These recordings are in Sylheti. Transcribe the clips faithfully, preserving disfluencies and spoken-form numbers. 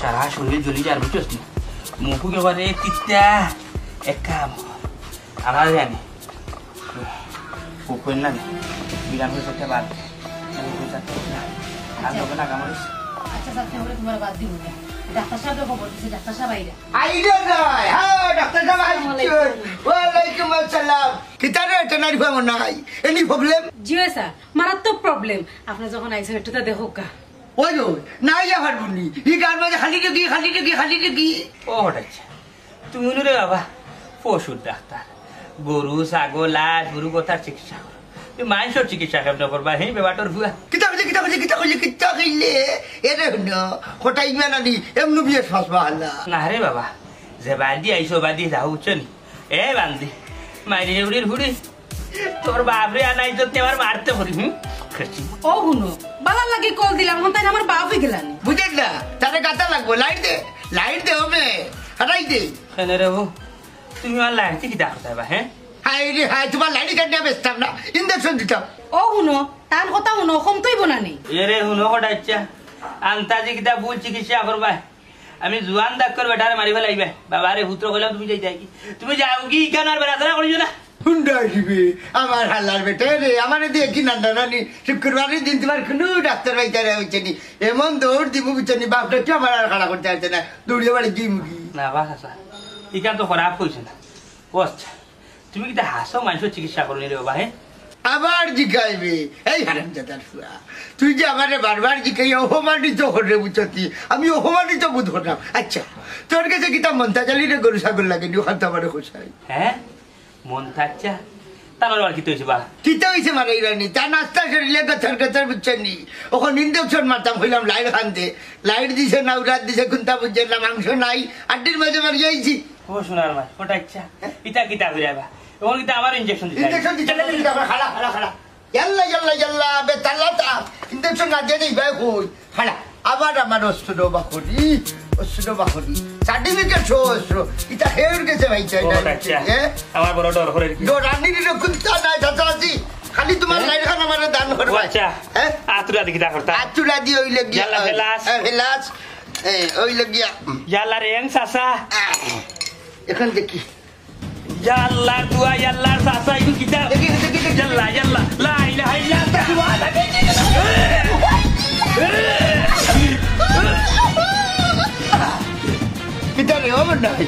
তারা শরীর জ্বলি যার, বুঝছস নি? মুখ একেবারে তিতা। এক কাম কর, আমার জানি। ও কইন না, বিরাম করে করতে বাদ দে। আমি কই যাতে না। আর আচ্ছা। লোকে না কামড়িস। আচ্ছা, স্যার, তাহলে তোমার বাদ দিব না। ডাক্তার সাহেবরে খবর দিছি, ডাক্তার সাহেব আইরা। আইরা নাই? হ্যাঁ, ডাক্তার সাহেব আইছে। আসসালামু আলাইকুম। ওয়ালাইকুম আসসালাম। কিতা রে, এটা নারী ফামো নাই? Any problem? জি অয় স্যার, মারাত্মক problem। আপনি যখন আইছেন, একটু তা দেখো কা। ওই, ওই, না ইয়া পারবো নি। ই গান বাজে খালি রুগী, খালি রুগী, খালি রুগী। ও, হঠাৎ। তুমি নু রে বাবা, পশুর ডাক্তার। গরু, ছাগল, হাঁস, গরু, কথার চিকিৎসা করো। তুমি মানষর চিকিৎসা কেমনে করবা, হে বেবাটর ফুয়া? কিতা কইলে, কিতা কইলে, কিতা কইলে, কিতা কইলে? এরে হুনো, কটাই ইমান আলী, এমনু বিয়ে শ্বাস বাহালা। না রে বাবা, যে বাদি আইছো, বাদি যাও, বুঝছো নি? এ বান্দি, মাইরে উড়ির হুড়ি, তোর বাপরে আনাই তো তে আমার মারতে করি, হুম? ও হুনো, বালার লাগি কল দিলাম, হন তাই আমার বাপ অই গেলানি। বুঝেন না, তারে গাতা লাগবো, লাইট দে, লাইট দে হবে, হারাই দে। কেন রে ও, তুমি আমার লাইট কি ডাকো তাই বা, হ্যাঁ? হাই রে হাই, তোমার লাইট কাটিয়া বেচতাম না, ইঞ্জেকশন দিতাম। ও হুনো, তান কথা হুনো, কমতইব না নি। এরে হুনো কটা ইচ্ছা, আন্তাজি কিতা ভুল চিকিৎসা করবায়। আমি জুয়ান ডাক্তার বেটারে মারি ফেলাইবায়। বাবা রে, পুত্র কইলাম তুমি যাইতায় কি? তুমি যাও কি ইখান আর বেড়াতেরা করিও না। হুন্ডা দিবে, আমার হালার বেটা রে, আমারে দিয়ে কি নান্দা নানি? শুক্রবারের দিন তোমার কোনো ডাক্তার বাইতারে হইছে নি। এমন দৌড় দিব বুঝছো নি, বাপটা কি আমার আর খাড়া করতে পারছে না, দৌড়িয়ে বাড়ি গিয়ে মুখি। না বা চাচা, ইখান তো খারাপ কইছে না। ও আচ্ছা, তুমি কিতা হাসো মানষর চিকিৎসা করো নি রে বাবা, হ্যাঁ? আবার জিগাইবে, এই হারামজাদার ফুয়া, তুই যে আমারে বারবার জিগাইয়া অপমানিত করে বুঝছস নি, আমি অপমানিত বোধ করলাম। আচ্ছা, তোর গেছে কিতা মন্তাজ আলীরে গরু ছাগল লাগে নি, ওখান তো আমারে খোঁসাই। হ্যাঁ? মন্তাজ চা? তার আবার কিতা অইছে বা? কিতা অইছে মানে ইরানি? তার নাস্তা শরীরে গেছে গেছে বুঝছস নি? ওখান ইঞ্জেকশন মারতাম, কইলাম লাইট খান দে, লাইট দিছে না, উরাত দিছে, কোনটা বুঝছেন না, মাংস নাই, আড্ডির মাঝে মারি আইছি। ও সোনার মা, ওটা ইচ্ছা। ইটা কিতা কইরা বা? ওর কিতা আবার ইঞ্জেকশন দিতে? ইঞ্জেকশন দিতে না, দিতে না, খাড়া, খাড়া, খাড়া। ইয়াল্লা, ইয়াল্লা, ইয়াল্লা, বেতাল্লা তা। ইঞ্জেকশন না দিয়ে নেই, ভাই, কই? খাড়া। আবার আমার অস্ত্র বাখরি, অস্ত্র বাখরি। সার্টিফিকেট সহ অস্ত্র। ইটা হেউর গেছে ভাই, চাই ও, না। আচ্ছা। হ্যাঁ? আমার বড় ডর করে কি? ডর, আমি নিলে কুন্তা নাই, চাচা আছি। খালি তোমার হ্যাঁ? লাইট খান আমার দান করবে। ও, আচ্ছা। হ্যাঁ? আতুরা দেখি দা করতা। আতুরা দি ওই লেগিয়া। ইয়াল্লা, ফেলাস। হ্যাঁ, ফেলাস। এ, ওই লেগিয়া। ইয়াল্লা রে, এং চাচা। আহ, এখন দেখি। ইয়াল্লা, দুয়া, ইয়াল্লা, চাচা, ইগু কিতা? দেখি, দেখি, দেখি। ইয়াল্লা, ইয়াল্লা, লা ইলাহা ইল্লাল্লাহ, সুবহানাল্লাহ। কিতা রে, ও মন্ডা ভাই?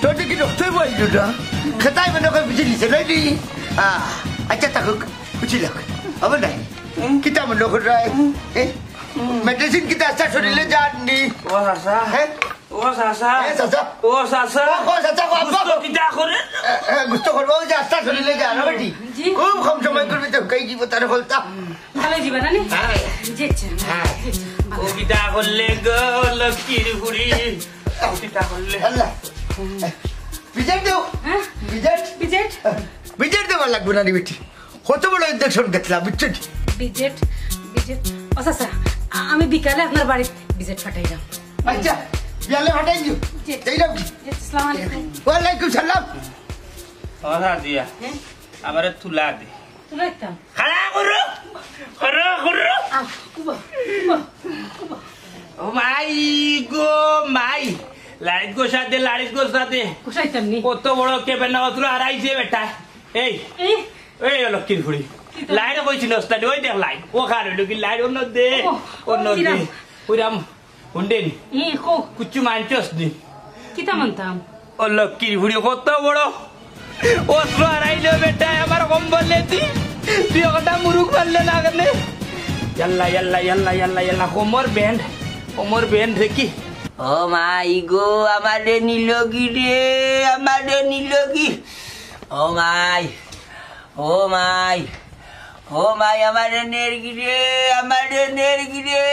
তোর দেখি রক্তই বইল না। খেতাই মনে করে বুঝে নিছে, নাই নি? আহ, আচ্ছা, থাকুক, বুঝিলাম। ও মন্ডা ভাই, কিতা মনে করে রায়? এ? মেডিসিন কিতা আস্তা শরীরে যার নি? ও চাচা। হ্যাঁ? ও চাচা। এ চাচা। ও চাচা। ও, ও চাচা, ও আব্বা। গুস্ত কিতা করে? এ, এ, গুস্ত করবো, ওই যে আস্তা শরীরে যার, না বেটি? জি। খুব কম সময় করবি তো, কই দিব তার হলতা। ভালো দিবা না নি? হ্যাঁ। জি, আচ্ছা। হ্যাঁ। জি, আচ্ছা, ভালো। ও কিতা করলে গো, লক্ষ্মীর বুড়ি? ও কিতা করলে? আল্লাহ। বিজেট দেও। হ্যাঁ? বিজেট। বিজেট? বিজেট দেওয়া লাগবে না রে বেটি। কত বড় ইঞ্জেকশন গেছিলাম, বুঝছেন? বিজেট, বিজেট। ও চাচা, আ-, আমি বিকালে আপনার বাড়িত বিজেট পাঠাইলাম। আচ্ছা, বিয়ালে পাঠাই দিও। জি। যাই যাও। জি, আসসালামু আলাইকুম। ওয়ালাইকুম সালাম। ও সাদিয়া, হ্যাঁ? আমারে তুলা দে। তুলা দিতাম? খাড়া করো, করো, করো। আহ, উবা, উবা, উবা। ও মাই গো মাই, লাইট গোসা দে, লাইট গোসা দে। গোসাইতাম নি। কত বড় কেবেন না, অত হারাইছে বেটা। এই, এই? এই লক্ষ্মীর ফুড়ি। কিতা? লাইট কইছি নস্তা দে, ওই দেখ লাইট। ও খার হইল কি লাইট, অন্য দে, ও, অন্য দে। কিরাম? ওইরাম, হুন্ডেন। ই, কো। কুচ্ছু মানছস নি? কিতা মানতাম? ও লক্ষ্মীর ফুড়ি কত বড়। অস্ত্র হারাইলো বেটা, আমার কম্বল লেতি। তুই ওটা মুরুখ মারলে না কেনে? ইয়াল্লা, ইয়াল্লা, ইয়াল্লা, ইয়াল্লা, ইয়াল্লা, কোমর ব্যান্ড, কোমর ব্যান্ড রে কি? ও মাই গো, আমারে নিলগি রে, আমারে নিলগি। ও মাই, ও মাই, ও মাই, আমারে নেরগি রে, আমারে নেরগি রে।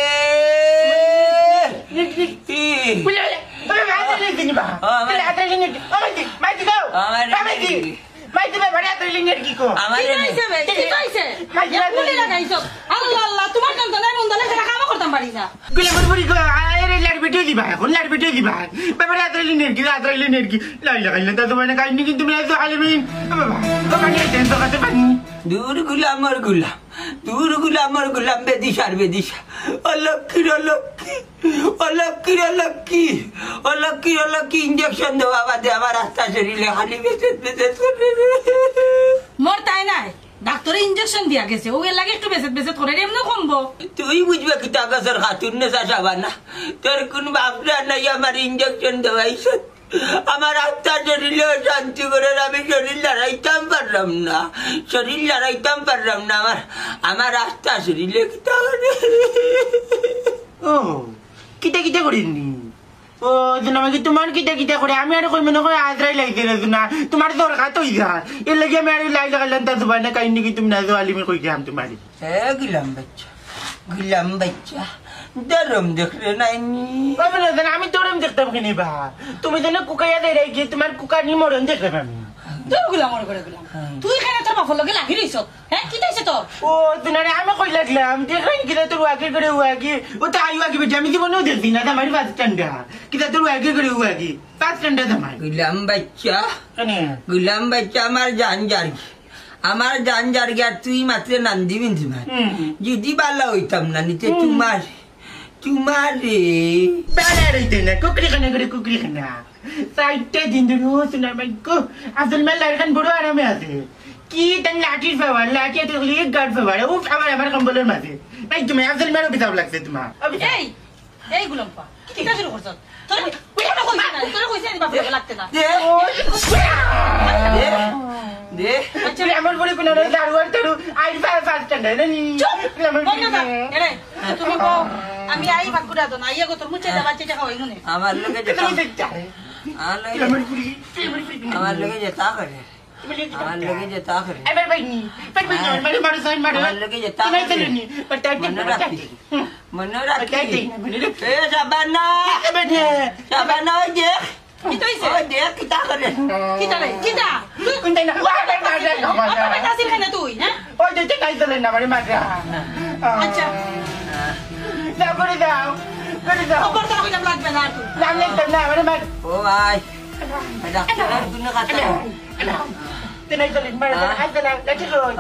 ও, আমারে নেরগি। আমারে নেরগি। মাই দিবে, ভাড়া তুই লিঙ্গের কি কো? আমারে কি কইছে বে? কি কইছে? মাই দিবে, গুলি লাগাইছো। আল্লাহ, আল্লাহ, তোমার যন্ত্রণায় মন দলে সেটা কামও করতাম পারি না। গুলি মুড়ি মুড়ি গো, আরে লাড় বেটে দিবা, এখন লাড় বেটে দিবা। বাবা, রাত রইলি নেরকি, রাত রইলি নেরকি। লাই লাগাইলে তা তোমার না কাহিনী কিন্তু মিলাই তো হালিমিন। বাবা, দোকানে টেন তো খাতে পানি। দূর গুলা, মর গুলা। দূর গুলামর গুলাম বেদিশার বেদিশা। ও লক্ষ্মীর ও লক্ষ্মী, ও লক্ষ্মীর ও লক্ষ্মী, ও লক্ষ্মীর ও লক্ষ্মী, ইঞ্জেকশন দেওয়া বাদে আমার আস্তা শরীরে খালি বেজেত বেজেত করে রে। মোর তাই নাই, ডাক্তরে ইঞ্জেকশন দিয়া গেছে, ও এর লাগে একটু বেজেত বেজেত করে রে, এমনেও কমবো। তুই বুঝবে কিতা গাছর খাতুন নে চাষাবা না, তোর কোন বাপরা নাই আমার ইঞ্জেকশন দেওয়াইছত। আমার আত্মা শরীরে অশান্তি করে, আমি শরীর লড়াইতাম পারলাম না, শরীর লড়াইতাম পারলাম না, আমার, আমার আত্মা শরীরে কিতা করে? ও, কিতা কিতা করিনি? ও, জুনা মাইকু, তোমার কিতা কিতা করে? আমি আর কই মনে করে আজরাইল আইছে রে জুনা, তোমার দরকার তো ইয়া। এর লাগি আমি আর লাই লাগাইলাম, তা জুবাই না কাইনি কি তুমি না জো আলিমি কই গেলাম তোমার। এ গুলাম বাচ্চা, গুলাম বাচ্চা, ধরম দেখরে নাইনি। বাবা না জান, আমি ধরম দেখতাম কিনি বা? তুমি যেন কুকাইয়া দেয় রে গিয়ে, তোমার কুকানি মরণ দেখলাম আমি। তোর গুলাম ওর করে গুলাম। হ্যাঁ। তুই কেন তোর বাপর লগে লাগি রইছ? হ্যাঁ, কিতা অইছে তোর? ও, তুনারে আমি কই লাগলাম, দেখলাম কিতা তোর ওয়াগি করে ওয়াগি। ও তো আই ওয়াগি বেটি, আমি জীবনেও দেখছি না, জামাইর বাস স্ট্যান্ডে। কিতা তোর ওয়াগি করে ওয়াগি, বাস স্ট্যান্ডে জামাই। গুলাম বাচ্চা, কেনে? গুলাম বাচ্চা, আমার জান যার গি। আমার জান যার গি, আর তুই মাত্রে নান্দি বিন্দি মার। হুম। যদি বালা অইতাম না, নিতে হুম। তোমার, তোমার রে। বালা রইতে না, কুকরি খানা করে কুকরি খানা। চাইরটা দিন ধরে ও জুনা মাইকু, আফজল মিয়ার লাইখান বড় আরামে আছে। কি তার লাঠির পাওয়ার, লাঠি এত লিগ গার্ড পাওয়ার, উফ, আবার আমার কম্বলের মাঝে। নাই তুমি আফজল মিয়ারও পিতাব লাগছে তোমার। এই, এই গুলাম পা, কিতা শুরু করছ? তোরে, তোরে কইছে না, তোরে কইছে না, বাপরে লাগতে না। দে। দে। দে। আচ্ছা, আমার বড় কোনো দারু আর দারু, আই ফাই ফাস্ট স্ট্যান্ডার্ড, না নি? চুপ! বন্ধ কর। এরে, তুমি কও, আমি আই ফাঁকুড়া তো না, আইয়া গো তোর মুছে যাবা, চেটে খাওয়াই মনে। আমার লগে যেতা। তুমি দেখতে। আমার লগে, আমার লগে যেতা করে। আমার লগে যেতা করে। এবার ভাই নি, ভাই ভাই নি, হ্যাঁ। মারে, মারে, সাইন মারে। আমার লগে যেতা তুমি করে। চলে নি, বাট টাইট মনে বাট রাখি। টাইট। মনে রাখি। বাট টাইট, মনে রাখি। এ, শাবানা। এ, শাবানা। শাবানা, ওই দেখ। কিতা অইছে? ওই দেখ, কিতা করে। কিতা রে? কিতা? তুই কোনটা না? ওই, ওই, ওই, ওই, ওই, ওই। আমার বেটা আছিল কেনে তুই, হ্যাঁ? ওই যে, যে নাই চলে না, মারে, মারে। আচ্ছা। না, করে দাও, করে দাও। খবর তো কইলাম লাগবে না আর তুই। না, লাগবে না, মারে, মারে। ও ভাই, ডাক্তার আর কোনো কথা। তুই নাই চলে, মারে, হ্যাঁ? আইতে না, লাঠি কই?